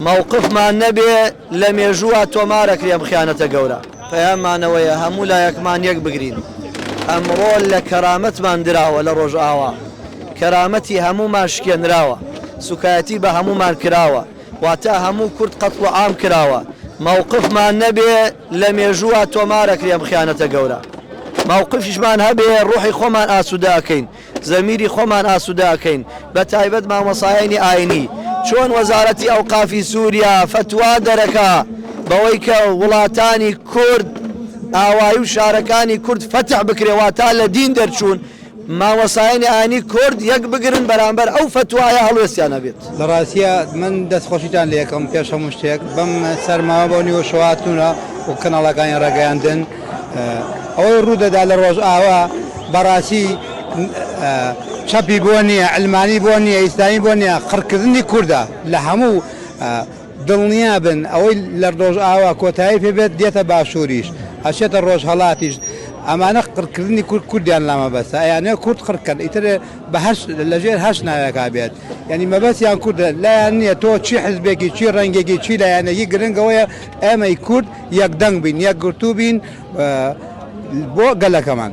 مەوقفمان نەبێ لە مێژووا تۆمارەکرێ ئەم خیانەتە گەورە. پەیاممان ئەوەیە هەموو لایەکمان یەک بگرین. ئەمڕۆ لە کەرامەتمان دراوە لە ڕۆژئاوا. کەرامەتی هەموومان شکێنراوە. سوکایەتی بە هەموومان کراوە. واتە هەموو کورد قەتڵ و عام کراوە. مەوقفمان نەبێ لە مێژووا تۆمارەکرێ ئەم خیانەتە گەورە. مەوقفیشمان هەبێ ڕۆحی خۆمان ئاسوودە ئەکەین. زەمیری خۆمان ئاسوودە ئەکەین بە تایبەت مامۆسایانی ئاینی چۆن وەزارەتی ئەوقافی سوریا فەتوا دەرەکا بەوەی کە وڵاتانی کورد ئاوایی و شارەکانی کورد فەتح بکرێ واتا لە دین دەرچوون مامۆسایانی ئاینی کورد یەک بگرن بەرامبەر ئەو فەتوایە هەڵوێستیان هەبێت. لە ڕاستیا من دەست خۆشیتان لێ ئەکەم پێش هەموو شتێک بەم سەرماوە بەو نیوە شەوە هاتوونە و کەناڵەکانی ڕاگەیاندن ئەوەی ڕوودەدا لە ڕۆژئاوا بەڕاستی چەپی بۆ نییە علمانی بۆ نییە ئیسلامی بۆ نییە قڕکردنی کوردە لە هەموو دڵنیا بن ئەوەی لە ڕۆژئاوا کۆتایی پێ بێت دێتە باشووریش ئەچێتە ڕۆژهەڵاتیش ئەمانە قڕکردنی کورد کوردیان لا مەبەستە ئەیانەوێت کورد قڕکەن ئیتر بە هەر لەژێر هەر ناوێکا بێت یعنی مەبەستیان کوردە لایان نییە تۆ چی حزبێکی چی ڕەنگێکی چی لایەنێکی گرنگ ئەوەیە ئێمەی کورد یەکدەنگ بین یەکگرتوو بین بۆ گەلەکەمان.